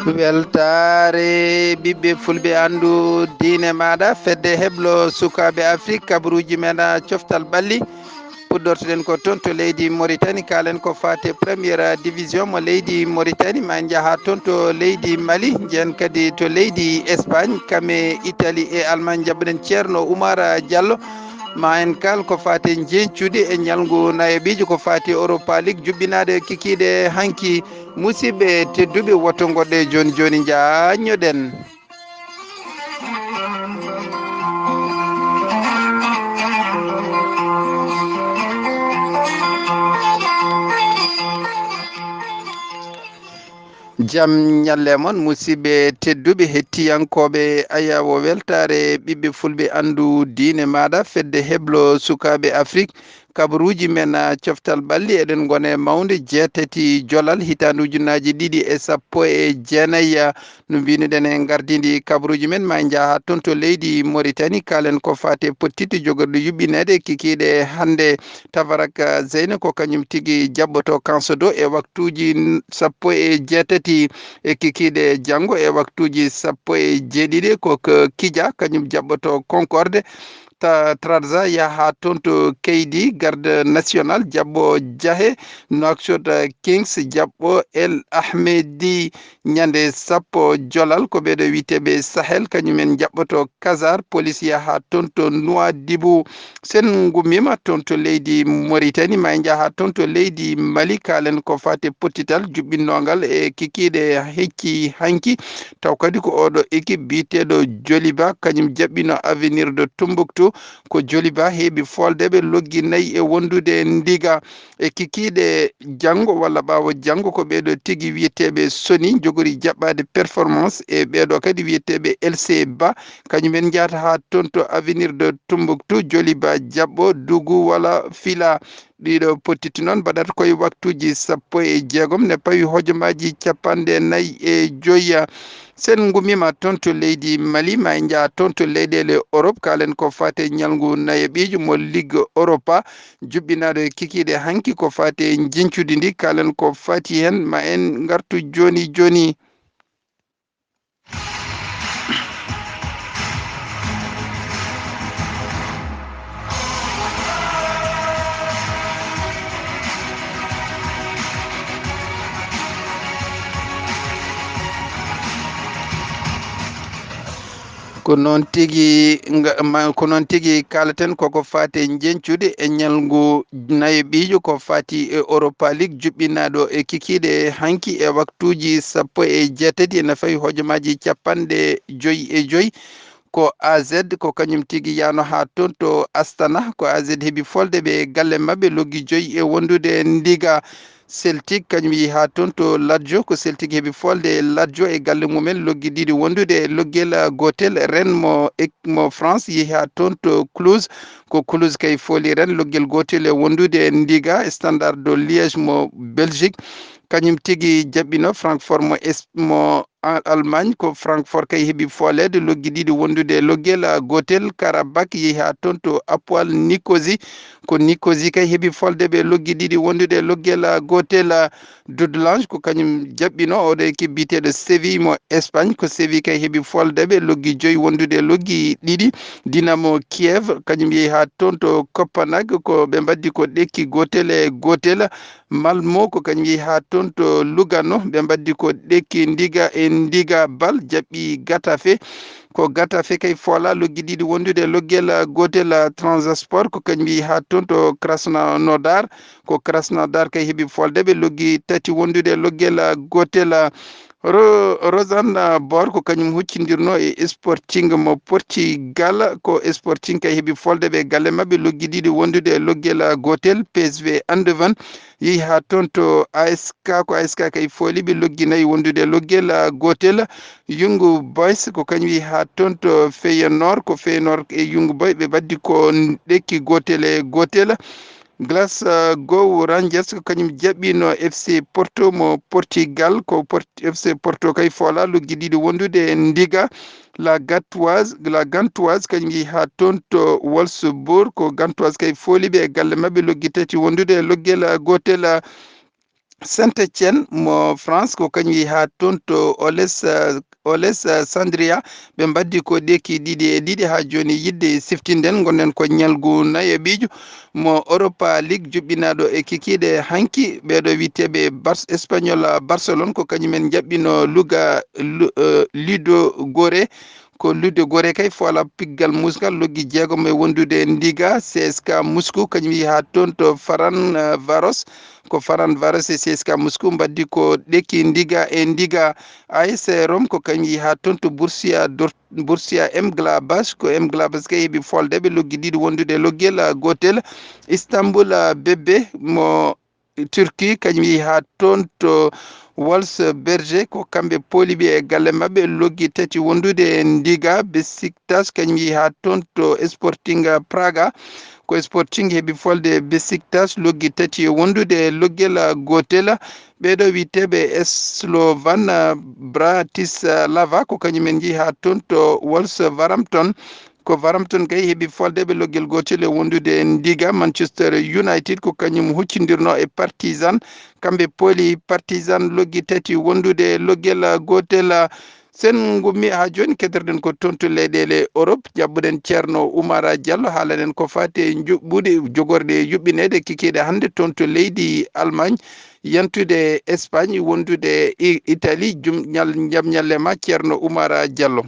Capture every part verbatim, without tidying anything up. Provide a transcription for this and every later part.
Weltaare ɓiɓɓe fulɓe, anndu diine maaɗa. Fedde heblo sukaaɓe Afrik, kabaruuji men, a, coftal ɓalli. Puɗɗortoɗen ko toon to leydi Mauritanie, kaalen ko faati e première division mo leydi Mauritanie. Ma en njaha toon to leydi Mali, njehen kadi to leydi Espagne, kam e Italie e Allemagne. Njaɓɓuɗen Ceerno Oumar Diallo. Ma en kaal ko faati e njeñcuɗi e ñalngu nayaɓiijo ko faati e Europa League juɓɓinaaɗo e kikiiɗe hanki. Musidɓe tedduɓe, woto ngoɗɗe jooni jooni, njaññoɗen. Jam ñalle mon, musidɓe tedduɓe, hettiyankooɓe Ayaawo Weltaare ɓiɓɓe fulɓe, anndu diine maaɗa. Fedde heblo sukaaɓe Afrik, kabaruuji men, a, coftal ɓalli, eɗen ngona e mawnde jeetati jolal, hitaande ujunnaaji ɗiɗi e sappo e jeenayi. No mbiynuɗen e ngardiindi kabaruuji men, ma en njaha toon to leydi Mauritanie, kaalen ko faati e pottitte jogorɗe yuɓɓineede e kikiiɗe hannde. Tabarak Zeyna ko kañum tigi jaɓɓoto Kansodo e waktuuji n-, sappo e jeetati, e kikiiɗe janngo e waktuuji sappo e jeeɗiɗi ko k-, Kija, kañum jaɓɓoto Concorde. Ta-, Trarza yaha toon to Keydi, Garde National jaɓɓo Jahe, Nouakchott Kings jaɓɓo El Ahmedi. Ñande sappo jolal ko ɓeeɗo wiyeteeɓe Sahel, kañumen jaɓɓoto Kazar, Police yaha toon to Nouadhibou. Sen ngummiima toon to leydi Mauritanie, ma en njaha toon to leydi Mali, kaalen ko faati e pottital juɓɓinnoogal e kikiiɗe hecci hanki. Taw kadi ko ooɗo équipe biyeteeɗo Joliba, kañum jaɓɓino Avenir de Tombouctou. Ko Joliba heɓi folde ɓe loggi nayi e wondude ndiga. E kikiiɗe janngo walla ɓaawo janngo, ko ɓeeɗo tigi wiyeteeɓe Sony njogori jaɓɓaade Performance, e ɓeeɗo kadi wiyeteeɓe L C Ba, kañumen njahata haa toon to Avenir de Tombouctou, Joliba jaɓɓo, Dugu walla Fila. Ɗiɗo pottitte noon mbaɗata koye waktuuji sappo e jeegom, ne pawi hojomaaji capanɗe nayi e joyi. Sen ngummiima toon to leydi Mali, ma en njaha toon to leyɗeele Europe, kaalen ko faati e ñalngu nayaɓiijo mo Ligue Europa, juɓɓinaaɗo e kikiiɗe hanki ko faati e njeñcudi ndi, kaalen ko faati heen, ma en ngartu jooni jooni. Ko noon tigi, nga-, ma-, ko noon tigi kaalaten koko faati e njeñcude e ñalngu nayaɓiijo ko faati e Europa League juɓɓinaaɗo e kikiiɗe hanki e waktuuji sappo e jeetati ene fawi hojomaaji capanɗe joyi e joyi. Ko A Z, ko kañum tigi yahno haa toon to Astana. Ko A Z heɓi folde ɓe galle maɓɓe loggi joyi e wondude ndiga. Celtic kañum yehi haa toon to Lazio. Ko Celtic heɓi folde Lazio e galle mumen loggi ɗiɗi wondude e loggel, ah, gootel. Rennes mo ek-, mo France yehi haa toon to Cluj. Ko Cluj kay fooli Rennes loggel gootel e wondude e ndiga. Standard de Liège mo Belgique kañum tigi jaɓɓino Francfort mo Es-, mo A-, Allemagne. Ko Francfort kay heɓi fooleede loggi ɗiɗi wondude e loggel, ah, gootel. Karabakh yehi haa toon to Apoel Nicosie. Ko Nicosie kay heɓi folde ɓe loggi ɗiɗi wondude e loggel, ah, gootel, ah, Dudelange ko kañum jaɓɓino oɗo équipe biyeteeɗo Séville mo Espagne. Ko Séville kay heɓi folde ɓe loggi joyi wondude e loggi ɗiɗi. Dinamo Kiev kañum yehi haa toon to Copenhague, ko ɓe mbaddi ko ɗekki gootel e gootel. Malmo ko kañum yehi haa toon to Lugano, ɓe mbaddi ko ɗekki ndiga e ndiga. Bal jaɓɓi Getafe. Ko Getafe kay foola loggi ɗiɗi wondude e loggel gootel. Trabzonspor ko kañum yehi haa toon to Krasnodar. Ko Krasnodar kay heɓi folde ɓe loggi tati wondude e loggel gootel. Ro-, Rosenborg ko kañum huccindirno e Sporting mo Portugal. Ko Sporting kay heɓi folde ɓe galle maɓɓe loggi ɗiɗi wondude e loggel gootel. P S V Eindhoven yehi haa toon to A S K. Ko A S K kay fooli ɓe loggi nayi wondude e loggel, ah, gootel. Young Boys ko kañum yehi haa toon to Feyenoord. Ko Feyenoord e Young Boys ɓe mbaddi ko ɗekki gootel e gootel. Glasgow Rangers ko kañum jaɓɓino F C Porto mo Portugal. Ko Port-, F C Porto kay foola loggi ɗiɗi wondude e ndiga. La Gantoise, La Gantoise kañum yehi haa toon to Wolfsburg. Ko Gantoise kay fooli ɓe e galle maɓɓe loggi tati wondude e loggel, ah, gootel. Saint-Étienne mo France, ko kañum yehi haa toon to Oles, eh, Oles, eh, Sandria. Ɓe mbaddi ko ɗeeki ɗiɗi e ɗiɗi haa jooni. Yiɗde siftinden, ngonɗen ko ñalngu nayaɓiijo mo Europa League juɓɓinaaɗo e kikiiɗe hanki. Ɓeeɗo wiyeteeɓe Bars-, Espagnol, eh, Barcelone, ko kañumen njaɓɓino Luga, Lu-, eh, Ludo Gore. Ko Ludo Gore kay foola piggal musgal, loggi jeegom e wondude e Ndiga. C S K Moscou, kañum yehi haa toon to Faran, eh, Varos. Ko Faran Varos e C S K Moscou mbaddi ko ɗeeki Ndiga e Ndiga. A S Rome ko kañum yehi haa toon to Borussia Dort-, Borussia Mönchengladbach. Ko Mönchengladbach kay heɓi folde, ɓe loggi ɗiɗi wondude e loggel, ah, gootel. Istanbul, ah, Bebe mo Turquie, kañum yehi haa toon to Wolfsberger. Ko kamɓe pooli ɓe e galle maɓɓe, loggi tati wondude e Ndiga. Besiktas, kañum yehi haa toon to Sporting Praga. Ko Sporting heɓi folde Besiktas, loggi tati e wondude e loggel, ah, gootel. Ɓeeɗo wiyeteeɓe Slovan, ah, Bratislava, ko kañumen njehi haa toon to Wolverhampton. Ko Wolverhampton kay heɓi folde ɓe loggel gootel e wondude e Ndiga. Manchester United ko kañum huccindirno e Partizan. Kamɓe pooli Partizan, loggi tati wondude e loggel, ah, gootel. Sen ngummi haa jooni, keɗoɗen ko toon to leyɗeele Europe, jaɓɓuɗen Ceerno Oumar Diallo, haalanen ko faati e njuɓɓude jogorɗe yuɓɓineede kikiiɗe hannde toon to leydi Allemagne, yantude Espagne, wondude I-, Italie. Jum-, ñal-, jam ñalle ma, Ceerno Oumar Diallo.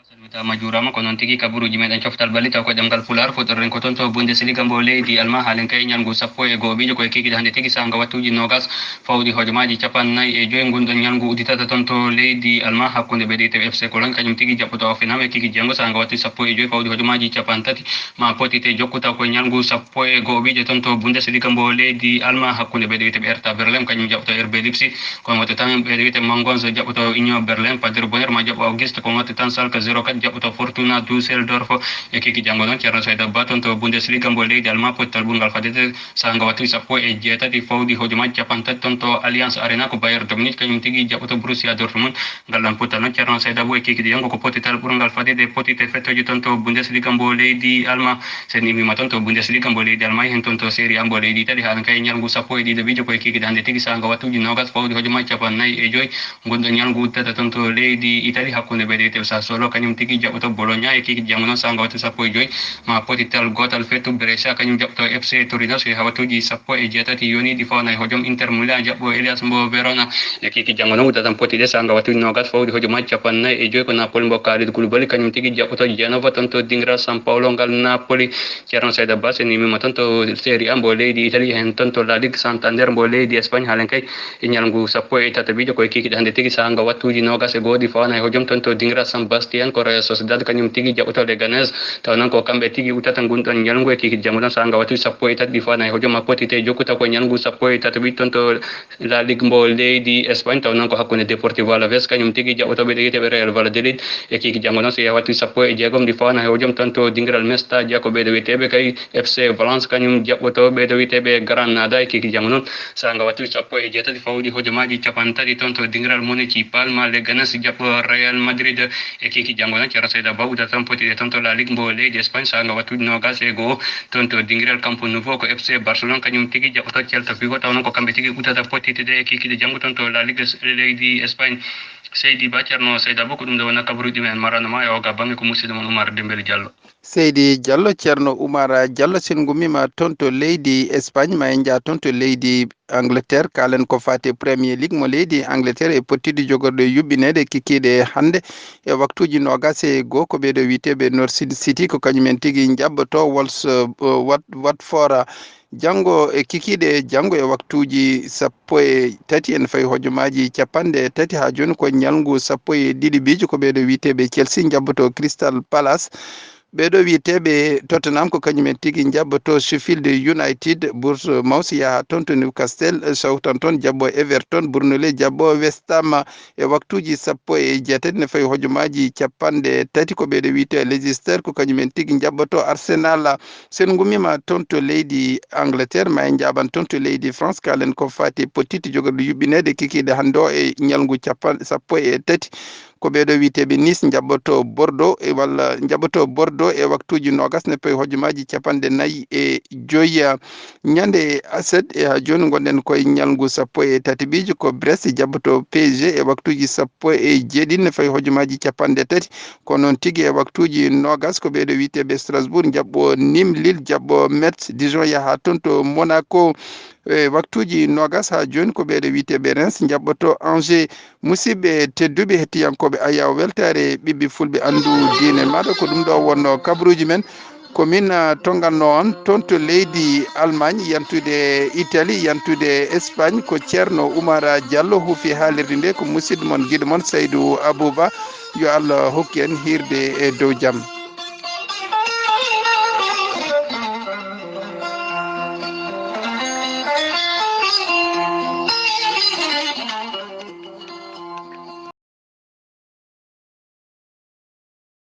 Salmitaama, juuraama. Ko noon tigi kabaruuji meɗen coftal balli taw ko ɗemngal Pulaar. Fuɗɗoren ko toon to Bundesliga mbo leydi Almaa. Haalen kay ñalngu sappo e go'oɓiijo ko e kiikiiɗe hannde tigi saanga wattuuji noogas fawdi hojomaaji cappanɗe nayi e joy. Ngun ɗon ñalngu udditata toon to leydi Almaa hakkunde ɓe ɗiɗi F C Cologne, kañum tigi jaɓɓoto Hoffenheim e kiikiiɗe janngo saanga wattuuji sappo e joy fawdi hojomaaji cappanɗe tati. Ma potite jokkuta ko ñalngu sappo e go'oɓiijo toon to Bundesliga mbo leydi Almaa hakkunde ɓe ɗiɗi Hertha Berlin kañum jaɓɓoto R B Leipzig. Ko on waɗi tan ɓe wiyete Mangonzo jaɓɓoto Union Berlin, Pader Bonner ma jaɓɓo Augsburg, ko on waɗi tan Schalke zéro quatre jaɓɓoto Fortuna Düsseldorf. E kiikiiɗe janngo noon, Ceerno Sayda Ba toon to Bundesliga mbo leydi Almaa, pottal ɓurngal fadde saanga wattuuji sappo e jeetati fawdi hojomaaji cappanɗe tati toon to Allianz Arena, ko Bayern de Munich kañum tigi jaɓɓoto Borussia Dortmund. Ngal ɗon pottal noon, Ceerno Sayda Ba, e kiikiiɗe janngo ko pottital ɓurngal fadde pottitte fettooje toon to Bundesliga mbo leydi Almaa. Sen immima toon to Bundesliga mbo leydi Almaa, heen toon to Serie A mbo leydi Italie, haala kay ñalngu sappo e ɗiɗo ɓiijo ko e kiikiiɗe hannde tigi saanga wattuuji noogas fawdi hojomaaji cappanɗe nayi e joy. Ngun ɗon ñalngu udditata toon to leydi Italie hakkunde ɓe ɗiɗi Sassuolo kañum tigi jaɓɓoto Bologna. E kiikiiɗe janngo noon saanga wattuuji sappo e joy ma pottital gootal fettu Brescia kañum jaɓɓoto F C Torino, so yaha wattuuji sappo e jeetati yoniiɗi fawna e hojom Inter Milan jaɓɓo Hellas mbo Verona. E kiikiiɗe janngo noon udditata tan pottiɗe saanga wattuuji noogas fawdi hojomaaji cappanɗe nayi e joy ko Napoli mbo Kalidou Koulibaly kañum tigi jaɓɓoto Genova toon to dingiral San Paolo ngal Napoli. Ceerno Sayda Ba, sen immima toon to Serie A mbo leydi Italie, heen toon to La Ligue Santander mbo leydi Espagne, haalen kay e ñalngu sappo e tataɓiijo ko e kiikiiɗe hannde tigi saanga wattuuji noogas e go'o ɗi fawna e hojom toon to dingiral San Bastian, ko Real Sociedad kañum tigi jaɓɓoto Leganes. Taw noon ko kamɓe tigi udditata ngun ɗon ñalngu e kiikiiɗe janngo ɗon saanga wattuuji sappo e tati ɗi fawna e hojom ma pottitte jokkuta ko e ñalngu sappo e tataɓiijo toon to La Ligue mbo leydi Espagne, taw noon ko hakkunde Deportivo Alaves kañum tigi jaɓɓoto ɓe ɗo wiyeteeɓe Real Valladolid. E kiikiiɗe janngo noon, so yaha wattuuji sappo e jeegom ɗi fawna e hojom toon to dingiral Mestalla, ko ɓe ɗo wiyeteeɓe kay F C Valence kañum jaɓɓoto ɓe ɗo wiyeteeɓe Granada. E kiikiiɗe janngo noon, saanga wattuuji sappo e jeetati fawdi hojomaaji cappanɗe tati toon to dingiral Municipal ma Leganes jaɓɓo Real Madrid. E kiikiiɗe janngo noon, Ceerno Sayda Ba udditata tan pottiɗe toon to La Ligue mbo leydi Espagne, saanga wattuuji noogas e go'o toon to dingiral Campo Novo ko F C Barcelone kañum tigi jaɓɓoto Celta Vigo, taw noon ko kamɓe tigi udditata pottitte ɗe e kiikiiɗe janngo toon to La Ligue leydi Espagne. Seydi Ba, Ceerno Sayda Ba, ko ɗum ɗo wona kabaruuji men marano ma e oga baŋnge, ko musidɗo mon Oumar Dembel Diallo. Seydi Diallo, Ceerno Oumar Diallo, sen ngummiima toon to leydi Espagne, ma en njah toon to leydi Angleterre, kaalen ko faati e Premier League mo leydi Angleterre e pottiɗi jogorɗe yuɓɓineede kikiiɗe hannde e waktuuji noogas e go'o, ko ɓeeɗo wiyeteeɓe Norwich City, ko kañumen tigi njaɓɓoto Wolves, eh, Wat-, Watford. Janngo e kikiiɗe, janngo e waktuuji sappo e tati, en fayi hojomaaji cappanɗe tati haa jooni, ko ñalngu sappo e ɗiɗo ɓiijo, ko ɓeeɗo wiyeteeɓe Chelsea njaɓɓoto Crystal Palace. Ɓeeɗo wiyeteeɓe Tottenham ko kañumen tigi njaɓɓoto Sheffield United, Bournemouth yaha toon to Newcastle, Southampton jaɓɓo Everton, Burnley jaɓɓo West Ham. E waktuuji sappo e jeetati ne fayi hojomaaji cappanɗe tati, ko ɓeeɗo wiyetee Leicester, ko kañumen tigi njaɓɓoto Arsenal. Sen ngummiima toon to leydi Angleterre, ma en njaaban toon to leydi France, kaalen ko faati e pottitte jogorɗe yuɓɓineede kikiiɗe hannde o e ñalngu cappan-, sappo e tati. Ko ɓeeɗo wiyeteeɓe Nice njaɓɓoto Bordeaux e walla njaɓɓoto Bordeaux e waktuuji noogas ne payi hojomaaji capanɗe nayi e joyi. Ñande aset e haa jooni ngonɗen koye ñalngu sappo e tati ɓiiji ko Brest jaɓɓoto P S G e waktuuji sappo e jeeɗiɗi ne payi hojomaaji capanɗe tati. Ko noon tigi e waktuuji noogas ko ɓeeɗo wiyeteeɓe Strasbourg njaɓɓo Nîmes, Lille jaɓɓo Metz, Dijon yaha toon to Monaco. E waktuuji noogas haa jooni ko ɓeeɗo wiyeteeɓe Reims njaɓɓoto Angers. Musidɓe tedduɓe hettiyankooɓe Ayaw weltaare ɓiɓɓe fulɓe anndu diine maaɗa ko ɗum ɗo wonno kabaruuji men. Ko min ah, tonganno on toon to leydi Allemagne yantude Italie yantude Espagne ko Ceerno Oumar Diallo huufi haalirde nde ko musidɗo mon giɗo mon Saydou Abouba. Yo Allah hokku en hiirde e dow jam.